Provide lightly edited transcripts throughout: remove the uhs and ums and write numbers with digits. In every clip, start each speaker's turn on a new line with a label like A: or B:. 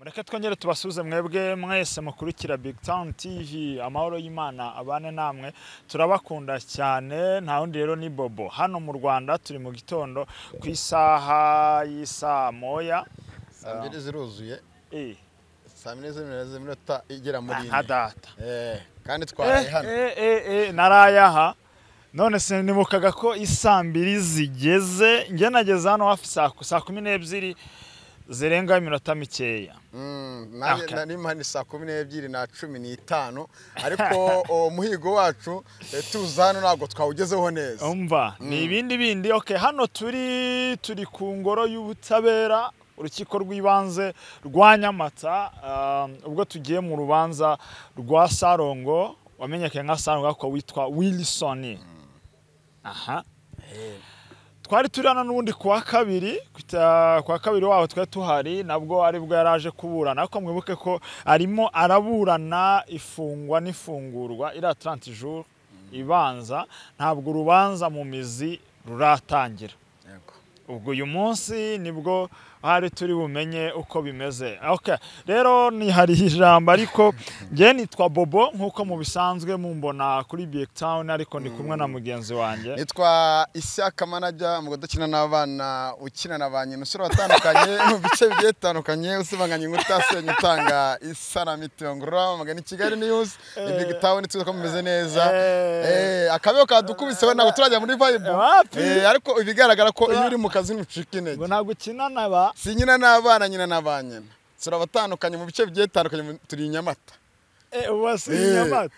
A: Mureke twongere tubasubize mwebwe mwese mukurikira Big Town TV. Amahoro y'Imana abane namwe, turabakunda cyane. Nta wundi rero ni Bobo. Hano mu Rwanda turi mu gitondo ku isaha y'isa moya.
B: Saa mbiri ziruzuye. Saa mbiri z'iminota igera muri ine.
A: Nka data.
B: Kandi twaraye hano.
A: Naraye aha. None se nibukaga ko isaa mbiri zigeze, njye nageze hano hafi saa 12 zirenga iminota mikeya.
B: Nanjye nari mpari saa 12:15, ariko umuhigo wacu tuza hano ntabwo twawugezeho neza.
A: Umva, ni ibindi bindi. Okay, hano turi ku ngoro y'ubutabera, urukiko rw'ibanze rwa Nyamata, ubwo tugiye mu rubanza rwa Sarongo wamenyekanye nka Sarongo ko witwa Wilson. Aha twari turi hano n'ubundi kuwa kabiri, kuwa kabiri waho twari tuhari, nabwo aribwo yaraje kuburana. Ariko mwibuke ko arimo araburana ifungwa n'ifungurwa iriya 30 jours ibanza, ntabwo urubanza mu mizi ruratangira. Ubwo uyu munsi nibwo hari turi bumenye uko bimeze. Okay, rero ni hari ijambo, ariko njye nitwa Bobo nkuko mubisanzwe mumbona kuri Big Town, ariko ndi kumwe na mugenzi wanjye.
B: Nitwa Isaka Manager, mu gudakina n'abana, ukina na ba nyina, usura batandukanye mu bice bigiye bitandukanye, usibanganya inkuta senya utanga isanamitima ngorora magana Kigali News, ni Big Town, tuzi ko mumeze neza. Akabeho kadukubise we ntabwo turajya muri vibe. Ariko ibigaragara ko iyo uri mu kazi ntucika intege.
A: Ngo ntabwo ukina naba
B: si nyina n'abana, nyina na ba nyina. Turabatandukanye mu bice bigiye bitandukanye, turi i Nyamata.
A: Ubu si i Nyamata.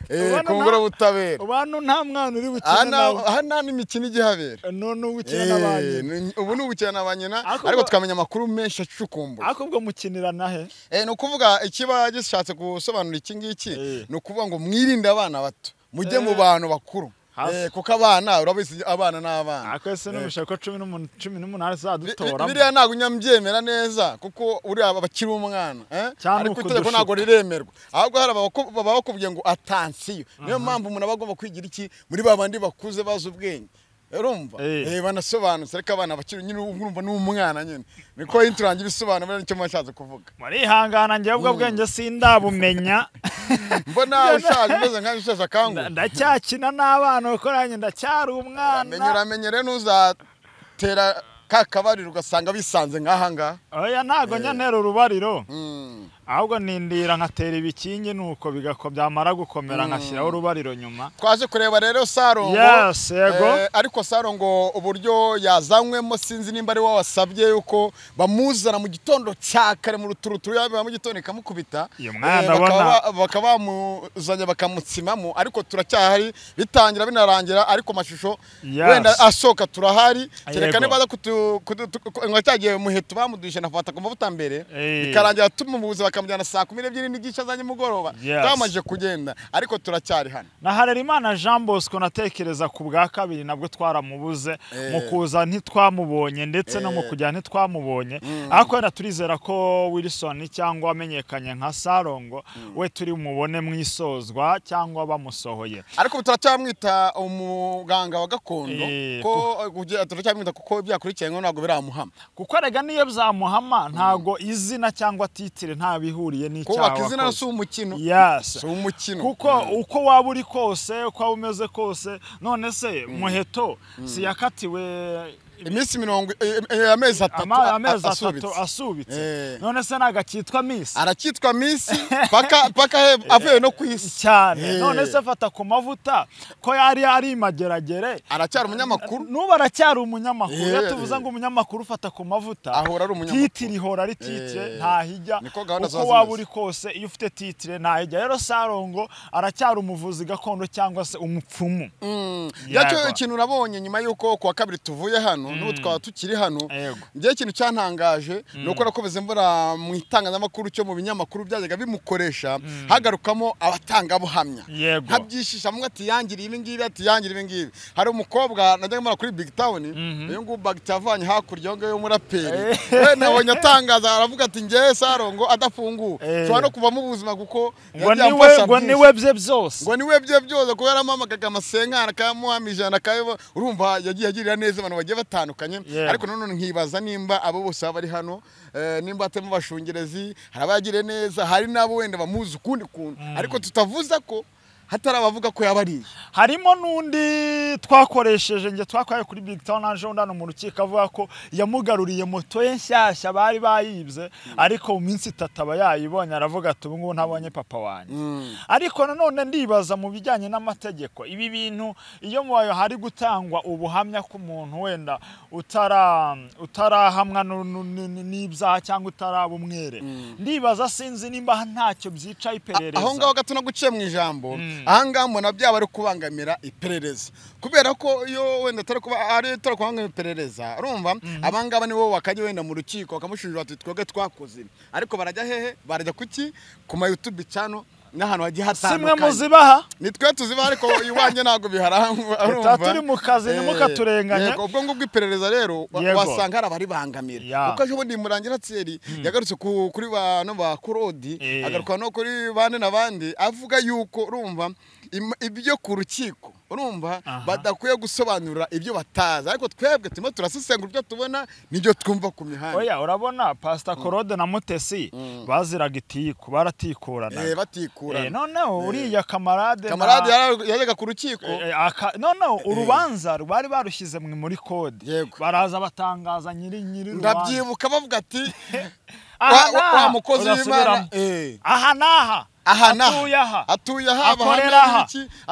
B: Ku ngoro y'ubutabera.
A: Ubu hano nta mwana uri bukine nawe.
B: Aha nta n'imikino igihabera.
A: None ubukina na ba nyina.
B: Ubu ni ubukina na ba nyina, ariko tukamenya amakuru menshi acukumbuye.
A: Ariko ubwo mukinira na he?
B: Ni ukuvuga ikiba gishatse gusobanura iki ngiki, ni ukuvuga ngo mwirinde abana bato, mujye mu bantu bakuru. Kuko abana urabizi, abana n'abana.
A: Ako ese n'ubishaka ko 18 zadutoramo.
B: Biriya ntabwo nyambyemera neza kuko uriya bakiri umwana, ariko itegeko ntabwo riremerwa. Ahubwo hari baba bakubwiye ngo attention. Niyo mpamvu umuntu aba agomba kwigira iki muri babandi bakuze bazi ubwenge. Urumva? Banasobanutse, ariko abana bakiri nyine urumva n'umwana nyine. Niko inturangira ibisobanuro nicyo mwashatse kuvuga.
A: Murihangana njye ubwo bwenge sindabumenya.
B: Mbona ushaje umeze nka ushashe akangu.
A: Ndacyakina n'abana kuko nanjye ndacyari umwana.
B: Uramenye rero ntuzatera ka kabariro ugasanga bisanze nk'aha ngaha.
A: Oya ntago njya ntera urubariro. Ahubwo nindira nkatera ibikingi nuko bigako byamara gukomera nkashyiraho urubariro nyuma.
B: Twaje kureba rero Sarongo.
A: Yes, yego.
B: Ariko Sarongo uburyo yazanywemo sinzi nimba ari wasabye yuko bamuzana mu gitondo cya kare mu ruturuturu yaba mu gitondo ikamukubita. Bakaba bamuzanye bakamutsimamo, ariko turacyahari bitangira binarangira, ariko mashusho wenda asoka turahari. Kereka niba nka cyagiye muheto bamudushe nafata ku mavuta mbere bikarangira tumubuze bakamujyana saa 12:30 za nimugoroba. Twamaze kugenda ariko turacyari hano.
A: Na Harerimana Jean Bosco natekereza ku bwa kabiri nabwo twaramubuze, mu kuza ntitwamubonye ndetse no mu kujya ntitwamubonye. Ariko wenda turizera ko Wilson cyangwa amenyekanye nka Sarongo we turi mubone mwisozwa cyangwa bamusohoye.
B: Ariko turacyamwita umuganga wa gakondo ko turacyamwita kuko byakurikiye ntabwo biramuhama.
A: Kuko erega niyo byamuhama ntago izina cyangwa titire nta bihuriye n'icyaha.
B: Kubaka izina si umukino.
A: Yes.
B: Si umukino.
A: Kuko uko waba uri kose, uko waba umeze kose, none se Muheto si yakatiwe
B: iminsi mirongo amezi atatu
A: asubitse. None se nagakitwa Miss.
B: Arakitwa Miss paka paka avuye no kwisi
A: cyane. None se fata ku mavuta ko yari ari mageragere.
B: Aracyari umunyamakuru.
A: Nuba aracyari umunyamakuru. Iyo tuvuze ngo umunyamakuru ufata ku mavuta
B: ahora ari umunyamakuru.
A: Titire ihora ari titire ntahijya. Uko waba uri kose iyo ufite titire ntahijya. Rero Sarongo aracyari umuvuzi gakondo cyangwa se umupfumu.
B: Yacyo ikintu nabonye nyuma yuko kuwa kabiri tuvuye hano n'ubu twaba tukiri hano, njye ikintu cyantangaje nuko nakomeze mbona mu itangazamakuru cyo mu binyamakuru byajyaga bimukoresha hagarukamo abatangabuhamya nkabyishisha mwe ati yangiriye ibi ngibi, ati yangiriye ibi ngibi. Hari umukobwa najyaga mbona kuri Big Town, uyu nguyu Bagita avanye hakurya yo muraperi, we nabonye atangaza aravuga ati njye Sarongo adafunguwe nshobora no kuva mu buzima kuko
A: ngo niwe bye byose,
B: ngo niwe bye byose, kuko yarampamagaga amasenkana akayamuha ijana akayo, urumva yagiye agirira neza abantu bagiye batandukanye. bitandukanye. Ariko nanone nkibaza nimba abo bose bari hano, nimba atemo bashungerezi, hari abagire neza, hari nabo wenda bamuzi ukundi kuntu, ariko tutavuza ko hatari abavuga ko yabariye.
A: Harimo n'undi twakoresheje nge twakwaye kuri Big Town aje ndano mu rukiko avuga ko yamugaruriye moto ye nshyashya bari bayibye, ariko mu minsi itatu aba yayibonye, aravuga ati ubu ngubu ntabonye papa wanjye. Ariko nanone ndibaza mu bijyanye n'amategeko, ibi bintu iyo mubayo hari gutangwa ubuhamya ku muntu wenda utarahamwa n'ibyaha cyangwa utaraba umwere, ndibaza sinzi nimba ntacyo byica iperereza.
B: Aho ngaho gato no guciye mu ijambo, ahangaha mbona byaba ari kubangamira iperereza, kubera ko iyo wenda atari kuba ari kubangamira iperereza, urumva abangaba nibo bakajya wenda mu rukiko bakamushinja bati twebwe twakoze, ariko barajya hehe? Barajya kuki? Ku ma YouTube channel n'ahantu hagiye hatandukanye.
A: Simwe muzibaha?
B: Ni twe tuzibaha, ariko iwanjye ntabwo biharangwa, urumva
A: turi mu kazi ntimukaturenganye.
B: Yego, ubwo ngubwo iperereza rero wasanga hari abaribangamira, kuko ejo bundi Murangira Thierry yagarutse kuri bano ba Korodi, agaruka no kuri bane n'abandi, avuga yuko urumva ibyo ku rukiko urumva badakwiye gusobanura ibyo batazi, ariko twebwe turimo turasesengura ibyo tubona nibyo twumva ku mihanda.
A: Oya, urabona Pastor Korode na Mutesi baziraga itiku, baratikurana.
B: Batikurana.
A: Noneho uriya kamarade
B: yajyaga ku rukiko,
A: noneho urubanza bari barushyize muri kode, baraza batangaza nyiri rubanza.
B: Ndabyibuka bavuga ati wa mukozi w'Imana,
A: aha naha
B: aha atuye aha,
A: akorera aha.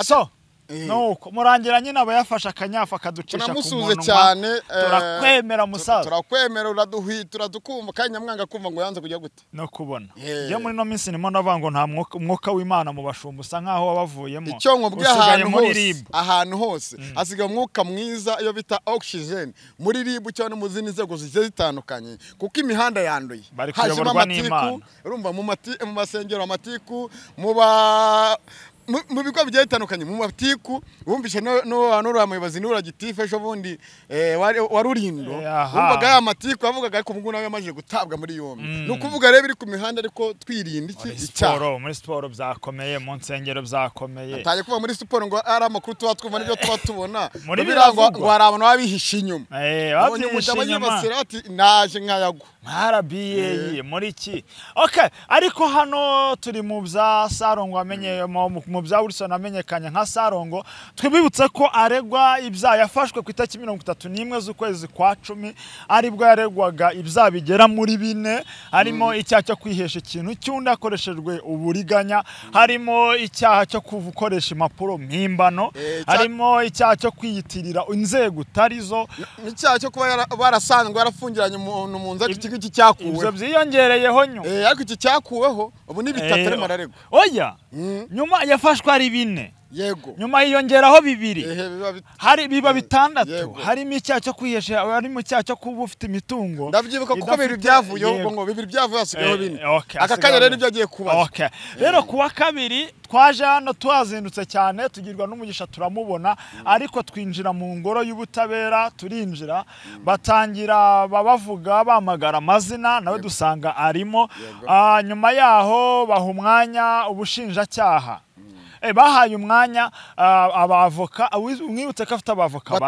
A: So nuko Murangira nyine aba yafashe akanyafa akaducisha ku munwa
B: cyane.
A: Turakwemera musaza,
B: turakwemera, uraduhita, uradukumva, kandi nyamwanga kumva ngo yanze kujya gute
A: no kubona. Ngiye muri no minsi nimo ndavuga ngo nta mwuka w'Imana mu bashumba, usa nkaho wabavuyemo.
B: Icyo nkubwiye, ahantu hose hasigaye umwuka mwiza iyo bita oxygen muri RIB cyangwa no mu zindi nzego zigiye zitandukanye, kuko imihanda yanduye,
A: hajemo
B: amatiku, urumva mu masengero amatiku, mu bigo bigiye bitandukanye, mu matiku. Wumvishe n'uriya muyobozi n'uriya gitifu ejo bundi wa Rulindo, wumvaga ya matiku avugaga, ariko ubu nawe yamaze gutabwa muri yombi. Ni ukuvuga rero biri ku mihanda, ariko twirinda iki
A: icyaha. Muri siporo byakomeye, mu nsengero byakomeye.
B: Ataye kuva muri siporo ngo ari amakuru tuba twumva n'ibyo tuba tubona, birango ngo hari abantu babihishe inyuma.
A: Babyihishe inyuma,
B: ati naje nkayagwa
A: RBA muri iki. Okay, ariko hano turi mu bya Sarongo amenye mu bya Wilson amenyekanye nka Sarongo. Twibutse ko aregwa ibyaha, yafashwe ku itariki 31 z'ukwezi kwa 10, aribwo yaregwaga ibyaha bigera muri 4, harimo icyaha cyo kwihesha ikintu cy'undi akoreshejwe uburiganya, harimo icyaha cyo gukoresha impapuro mpimbano, harimo icyaha cyo kwiyitirira inzego utarizo,
B: n'icyaha cyo kuba barasanzwe barafungiranye umuntu mu nzu iki cyakuwe.
A: Ibyo byiyongereyeho nyuma.
B: Ariko iki cyakuweho ubu ni bitatu arimo araregwa.
A: Oya, nyuma yafashwe ari 4.
B: Yego.
A: Nyuma yiyongeraho 2. Hari biba 6. Harimo icyaha cyo kwihesha, harimo icyaha cyo kuba ufite imitungo.
B: Ndabyibuka kuko bibiri byavuyeho, ubwo ngo bibiri byavuye hasigayeho 4. Aka kanya rero nibyo agiye kubaza.
A: Okay. Rero kuwa kabiri twaje hano twazindutse cyane, tugirwa n'umugisha turamubona, ariko twinjira mu ngoro y'ubutabera, turinjira batangira babavuga bamagara amazina, nawe dusanga arimo. Nyuma yaho baha umwanya ubushinjacyaha. Bahaye umwanya abavoka, mwibutse ko afite abavoka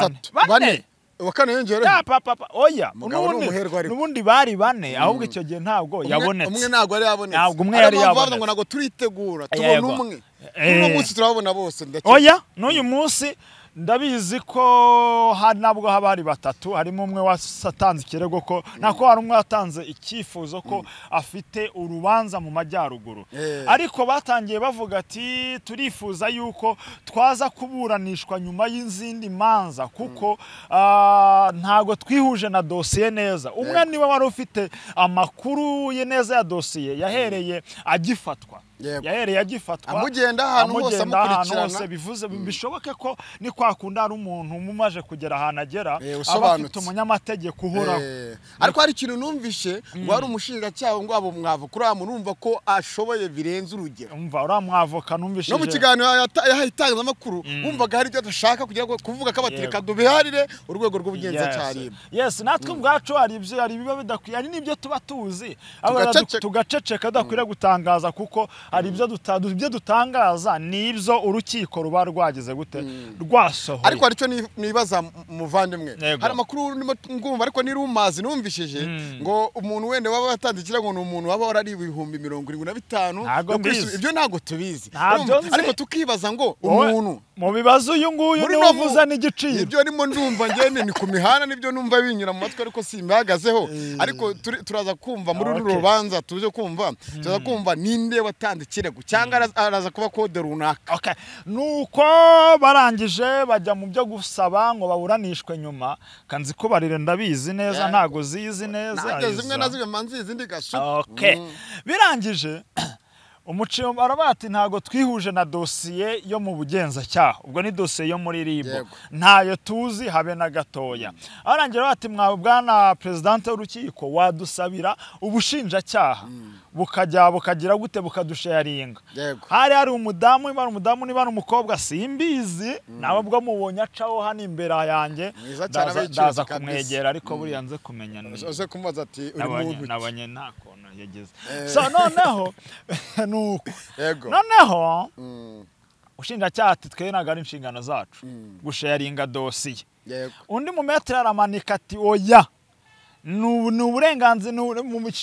A: bane.
B: Wakane yongereho.
A: Papa oya, nubundi bari 4, ahubwo icyo gihe ntabwo yabonetse.
B: Umwe ntabwo yari yabonetse.
A: Ntabwo umwe yari yabonetse.
B: Ngo ntabwo turitegura, tubona umwe. Uno munsi turabona bose ndakeka.
A: Oya, n'uyu munsi ndabizi ko nabwo haba hari 3, harimo umwe watanze ikirego ko nako hari umwe watanze icyifuzo ko afite urubanza mu majyaruguru, ariko batangiye bavuga ati turifuza yuko twaza kuburanishwa nyuma y'izindi manza, kuko ntago twihuje na dosiye neza. Umwe niwe wari ufite amakuru ye neza ya dosiye, yahereye agifatwa. Yahereye agifatwa
B: amugenda ahantu hose amukurikirana,
A: bivuze bishoboke ko ni kwa kunda ari umuntu mumaje kugera ahantu agera aba afite umunyamategeko uhoraho.
B: Ariko hari ikintu numvishe ngo ari umushinjacyaha ngo abo mwavoka uriya murumva ko ashoboye birenze urugero.
A: Umva uriya mwavoka numvishije
B: no mu kiganiro yahaye itangazamakuru, wumvaga hari ibyo adashaka kugira ngo kuvuga ko abatireka dubiharire urwego rw'ubugenzacyaha.
A: Yes, natwe ubwacu hari ibyo hari biba bidakwiye, hari n'ibyo tuba tuzi tugaceceka tudakwiriye gutangaza, kuko Hari ibyo dutangaza nibyo urukiko ruba rwagize gute rwasohoye.
B: Ariko hari icyo nibaza muvandimwe, hari amakuru ngumva ariko ni rumazi numvishije ngo umuntu wenda waba watanze ikirego ni umuntu waba warariwe 75,000, ibyo ntago tubizi, ariko tukibaza ngo umuntu
A: mu bibazo uyu nguyu ni uvuza n'igiciro.
B: Ibyo arimo ndumva ngene ni ku mihana, nibyo numva binyura mu matwi ariko simbahagazeho. Ariko turaza kumva muri uru rubanza, tuje kumva turaza kumva ninde watanze ikirego cyangwa araza kuba kode runaka.
A: Okay, nuko barangije bajya mu byo gusaba ngo baburanishwe nyuma. Kanzi ko barire ndabizi neza, ntago zizi neza,
B: ntago zimwe na zimwe manzizi ndi gasu.
A: Okay, birangije umuciyo arabati ntago twihuje na dosiye yo mu bugenzacyaha, ubwo ni dosiye yo muri RIB, ntayo tuzi habe na gatoya. Arangira bati mwa bwana president w'urukiko wadusabira ubushinjacyaha bukajya bukagira gute bukadusharinga. Hari umudamu niba umudamu niba umukobwa simbizi, nawe bwo mubonye acaho hano imbere yanjye ndaza kumwegera, ariko buriya nze kumenya
B: ni uze kumubaza ati uri muntu
A: nabonye nta kono yageze. So noneho nuko noneho ushinjacyaha ati twe ntago ari inshingano zacu gusharinga dosiye. Undi mu metero aramanika ati oya, ni uburenganzira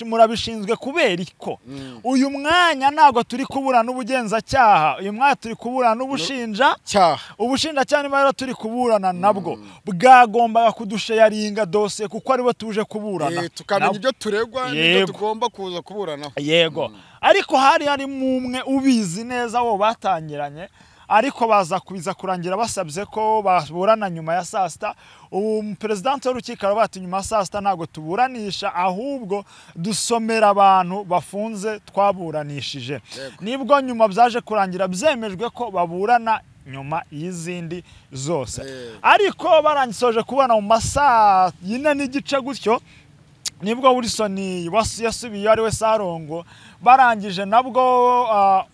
A: murabishinzwe kubera ko uyu mwanya ntago turi kubura n'ubugenzacyaha, uyu mwanya turi kubura n'ubushinjacyaha. Ubushinjacyaha niba rero turi kuburana nabwo bwagombaga kudusharinga dosiye kuko aribo tuje kuburana,
B: tukamenya ibyo turegwa n'ibyo tugomba kuza kuburanaho.
A: Yego, ariko hari harimo umwe ubizi neza wo batangiranye, ariko baza kubiza kurangira basabye ko baburana nyuma ya saa sita. Ubu president w'urukiko arabati nyuma ya saa sita ntago tuburanisha, ahubwo dusomera abantu bafunze twaburanishije. Nibwo nyuma byaje kurangira byemejwe ko baburana nyuma y'izindi zose. Ariko barangisoje kubona mu masaa 4:15 gutyo, nibwo Wilson yasubiye ari we Sarongo. Barangije nabwo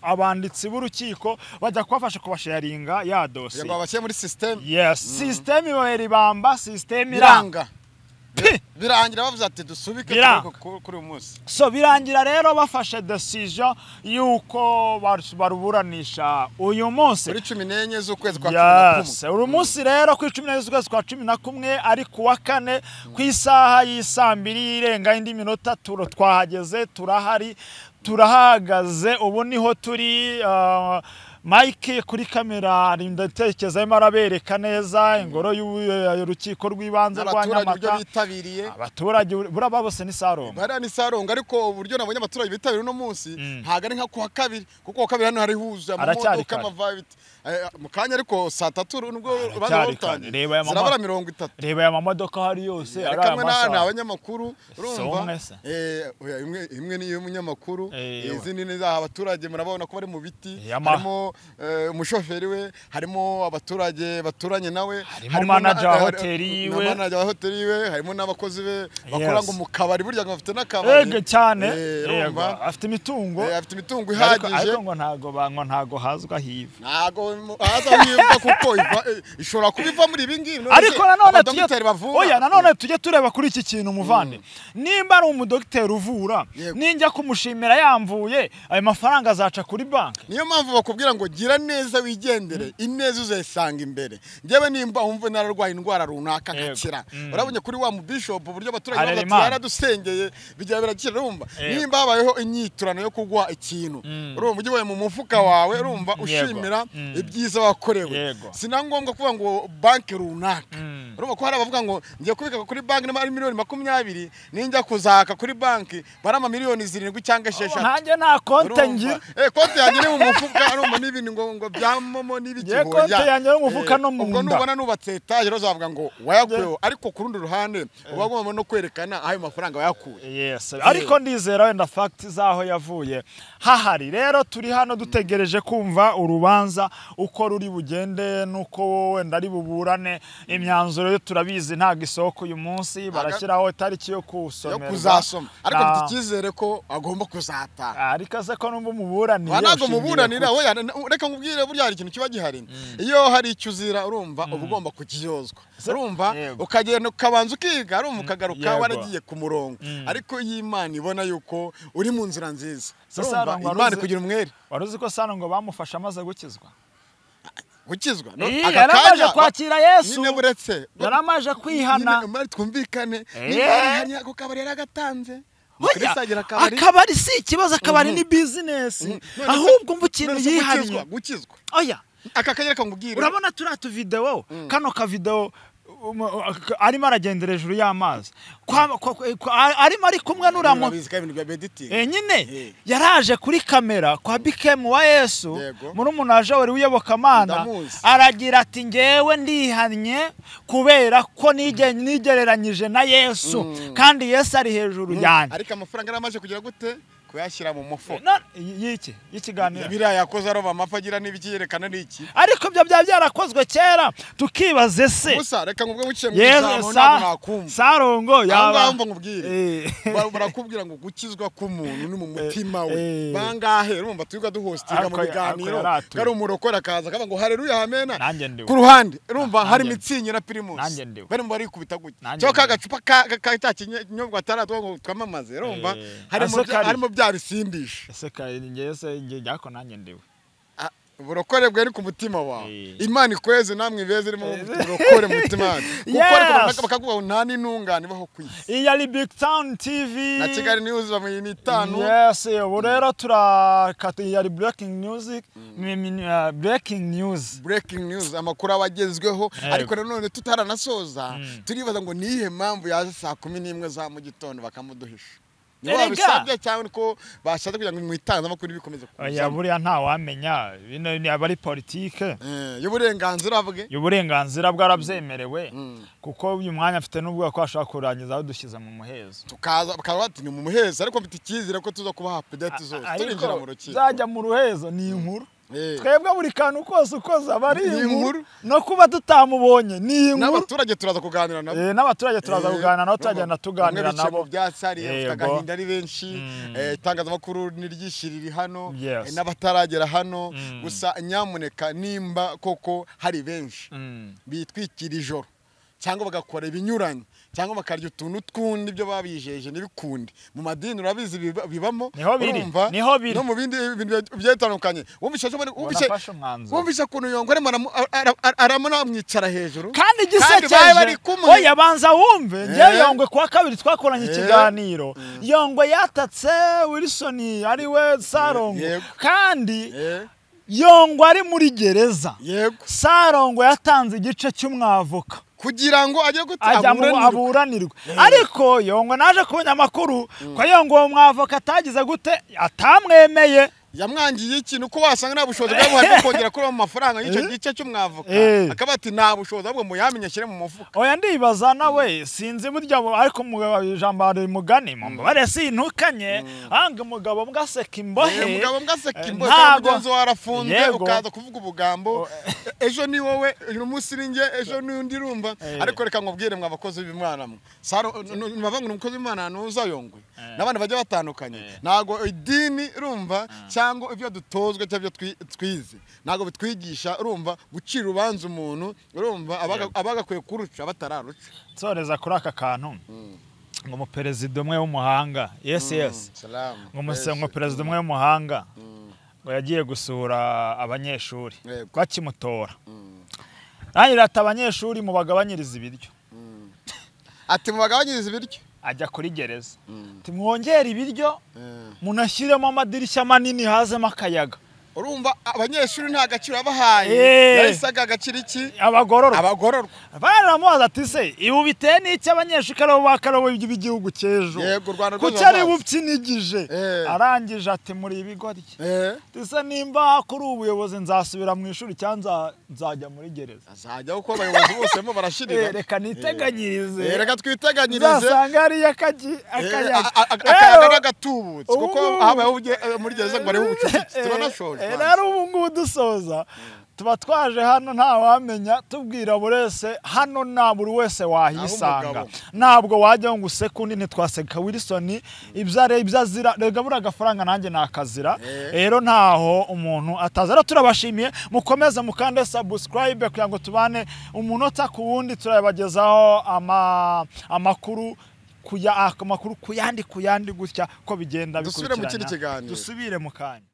A: abanditsi b'urukiko bajya kubafasha kubasharinga ya dosiye
B: ngo babashyire muri system.
A: Yes, system ibahera ibamba, system iranga.
B: Birangira bavuze ati dusubike kuri uyu munsi.
A: So birangira rero bafashe decision yuko baruburanisha uyu munsi
B: kuri 14 z'ukwezi kwa 11.
A: Yes, uyu munsi rero kuri 14 z'ukwezi kwa 11 ari kuwa kane ku isaha y'isaa 2 irenga indi minota twahageze, turahari, turahagaze, ubu niho turi. Mike kuri kamera ndatekereza arimo arabereka neza ingoro y'urukiko rw'ibanze rwa Nyamata. Abaturage buraba bose ni Sarongo.
B: Bari ni Sarongo, ariko uburyo nabonye abaturage bitabiriye uno munsi ntago ari nka kuwa kabiri, kuko kuwa kabiri hano hari huzuye amamodoka amavabiti mu kanya, ariko saa 3 nubwo urubanza rutangiye zirabara 30.
A: Reba aya mamodoka hari yose ari aya masaha.
B: Ni abanyamakuru urumva, imwe ni y'umunyamakuru, izindi ni abaturage murabona ko bari mu biti, harimo umushoferi we, harimo abaturage baturanye nawe,
A: harimo manager wa hoteli yiwe,
B: manager wa hoteli yiwe, harimo n'abakozi be bakora ngo mu kabari, burya ngo bafite n'akabari.
A: Yego cyane, yego afite imitungo,
B: afite imitungo ihagije,
A: ariko ngo ntago bango ntago hazwa hiva,
B: ntago hazwa hiva kuko ishobora kubiva muri ibi ngibi.
A: Ariko nanone tujye oya, nanone tujye tureba kuri iki kintu muvande, nimba ari umudokiteri uvura ninjya kumushimira yamvuye ayo mafaranga azaca kuri banki.
B: Niyo mpamvu bakubwira ngo gira neza wigendere, ineza uzayisanga imbere. Njyewe nimba umve nararwaye indwara runaka nkakira, urabonye kuri wa mu bishop uburyo abaturage bati yaradusengeye bijya birakira. Urumva nimba habayeho inyiturano yo kugwa ikintu, urumva ugiye mu mufuka wawe, urumva ushimira ibyiza wakorewe. Sina ngombwa kuvuga ngo banki runaka, urumva ko hari abavuga ngo ngiye kubika kuri banki niba ari miliyoni 20 ninjya kuzaka kuri banki bari ama miliyoni 7 cyangwa 6.
A: Nanjye nta konte ngira,
B: konte yanjye ni mu mufuka, urumva n'ibintu ngo byamomo n'ibikihoya.
A: Konte yanjye yo mufuka no mu
B: nda. Ubwo nubona nubatse etaje uzavuga ngo wayakuyeho, ariko ku rundi ruhande uba ugomba no kwerekana ayo mafaranga wayakuye.
A: Yes, ariko ndizera wenda fact zaho yavuye hahari. Rero turi hano dutegereje kumva urubanza uko ruri bugende nuko wenda ari buburane. Imyanzuro yo turabizi ntago isoko uyu munsi, barashyiraho itariki yo kusomerwa
B: yo kuzasoma, ariko mfite icyizere ko agomba kuzataha.
A: Ariko se ko numva umuburanira
B: ntago muburanira oya, Reka nkubwire, burya hari ikintu kiba gihari. Iyo hari icyo uzira, urumva, uba ugomba kukiyozwa, urumva, ukagenda ukabanza ukiga, urumva, ukagaruka waragiye ku murongo. Ariko iyo Imana ibona yuko uri mu nzira nziza, urumva, Imana kugira umwere.
A: Wari uzi ko Sarongo bamufasha amaze gukizwa?
B: Gukizwa?
A: Yaramaje kwakira Yesu,
B: nyine buretse
A: yaramaje kwihana.
B: Nyine twumvikane, niba ako kabari yaragatanze.
A: Akabari si ikibazo, akabari ni business. Ahubwo umva ikintu yihariye,
B: gukizwa.
A: Oya,
B: aka kanya reka nkubwire,
A: urabona turiya tuvideo, kano kavideo arimo aragendera hejuru y'amazi, arimo ari kumwe n'uramu nyine yaraje kuri kamera kwa Bikemu wa Yesu, murumuna wa Joel w'iyobokamana, aragira ati ngewe ndihannye kubera ko nigereranyije na Yesu, kandi Yesu ari hejuru yanjye.
B: Ariko amafaranga yaramaze kugira gute? Kuyashyira mu mufuka.
A: Y'iki y'ikiganiro
B: biriya yakoze aroba amafi agira n'ibiki yerekana n'iki.
A: Ariko ibyo byaba byarakozwe kera, tukibaze se.
B: Gusa reka ngubwe buciye mu ijambo ntabwo nakumva.
A: Sarongo yaba
B: ngomba nkubwire. Barakubwira ngo gukizwa k'umuntu ni mu mutima we. Bangahe urumva twiga duhostinga mu biganiro, gari umurokora akaza akavuga ngo haleluya amena. Ku ruhande urumva hari mitsingi na Primus. Barimo barikubita gutya. Cyo kagacupa ka kinyobwa ataratwa ngo twamamaze, urumva harimo bya bisindisha.
A: Ese ngese njye nanjye ndiwe.
B: Uburokore bwe ni ku mutima wawe. Imana ikweze namwe ibeze irimo uburokore mu mutima wawe. Kuko bakakuvuga nta n'intungane baho ku isi.
A: Iyi ari Big Town TV
B: na Kigali News bamwe ni 5.
A: Yes, ubu rero turakata iyi ari breaking news, breaking news.
B: Breaking news, amakuru abagezweho. Ariko nanone tutaranasoza, turibaza ngo nihe mpamvu yaje saa 11 za mu gitondo bakamuduhisha. Babisabye cyangwa ko bashatse kugira ngo mu itangazamakuru bikomeze
A: kuza. Oya, buriya nta wamenya, bino ni abari politike
B: y'uburenganzira bwe,
A: y'uburenganzira bwarabyemerewe, kuko uyu mwanya afite n'ubwo ko ashaka kurangiza aho dushyize mu muhezo,
B: tukaza bakaba bati ni mu muhezo. Ariko mfite icyizere ko tuza kubaha update zose turinjira mu rukiko.
A: Zajya mu ruhezo ni inkuru. Twebwe buri kantu kose ukoza bari inkuru, no kuba tutamubonye ni inkuru.
B: N'abaturage turaza kuganira nabo.
A: N'abaturage turaza kuganira nabo, turagenda tuganira nabo.
B: Byasariye ufite agahinda ari benshi, itangazamakuru niryishiriri hano n'abataragera hano. Gusa nyamuneka nimba koko hari benshi bitwikira ijoro cyangwa bagakora ibinyuranye cyangwa bakarya utuntu twundi ibyo babijeje n'ibikunde mu madini, urabizi bibamo,
A: urumva, no
B: mu bindi bintu byatandukanye. Wumvisha kuntu Yongwe arimo aramwicara hejuru
A: kandi gisekeje. Oya, banza wumve, njye Yongwe kwa kabiri twakoranye ikiganiro, Yongwe yatatse Wilson ari we Sarongo, kandi Yongwe ari muri gereza. Sarongo yatanze igice cy'umwavoka
B: kugira ngo ajye
A: aburanirwe. Ariko Yongwe naje kubona amakuru ko Yongwe uwo mwavoka atagize gute, atamwemeye.
B: Yamwangiye ikintu ko wasanga nta bushobozi bwamuhaye bwo kongera kuri mu mafaranga y'icyo gice cy'umwavoka, akaba ati nta bushobozi ahubwo muyamenye ashyire mu mufuka.
A: Oya, ndibaza nawe sinzi burya, ariko ijambo ari mugani mubare sintukanye, anga umugabo mbwaseka imbohe.
B: Umugabo mbwaseka imbohe, kandi mugenzi wawe arafunze ukaza kuvuga ubugambo, ejo ni wowe, uyu munsi ni njye, ejo ni undi, urumva. Ariko reka nkubwire mwa bakozi b'Imana mwe, mwavangu umukozi w'Imana nuza Yongwe n'abandi bajya batandukanye, ntago idini urumva cyangwa ibyo dutozwe cyangwa ibyo twize ntago bitwigisha, urumva, gucira urubanza umuntu, urumva, abagakwiye kuruca batararuca.
A: Nsoreza kuri aka kantu ngo umuperezida umwe w'umuhanga, yes yes, ngo perezida umwe w'umuhanga ngo yagiye gusura abanyeshuri bakimutora, nangira ati abanyeshuri mubagabanyirize ibiryo.
B: Ati mubagabanyirize ibiryo,
A: ajya kuri gereza timwongera ibiryo, munashyiremo amadirishya manini hazemo akayaga.
B: Urumva abanyeshuri nta gaciro babahaye, yahisaga agaciro iki?
A: Abagororwa. Baramubaza ati se ibu biteye n'iki abanyeshuri karo bakaro b'igihugu cy'ejo, kuki ari bupyinigije? Arangije ati muri ibigoryi, tise nimba kuri ubuyobozi nzasubira mu ishuri cyangwa nzajya muri gereza.
B: Azajya uko abayobozi bose mo barashirira.
A: Reka niteganyirize,
B: reka twiteganyirize,
A: nzasanga ari akayaga
B: n'agatubutse, kuko habayeho muri gereza ngo ariho ubucucike, turanashoje.
A: Rero ubu ngubu dusoza Tuba twaje hano ntawamenya, tubwira buri wese hano, na buri wese wahisanga.
B: Umugabo.
A: Ntabwo wajya ngo useke undi, ntitwaseka Wilson ibyo are ibyo azira. Rega buriya agafaranga nanjye nakazira. Rero ntaho umuntu ataza. Rero turabashimiye, mukomeze mukande subscribe kugira ngo tubane umunota ku wundi, turabagezaho amakuru kuya amakuru ku yandi gutya ko bigenda
B: Dusubire mu kindi
A: bikurikiranya.
B: kiganiro.
A: Dusubire mu kanya.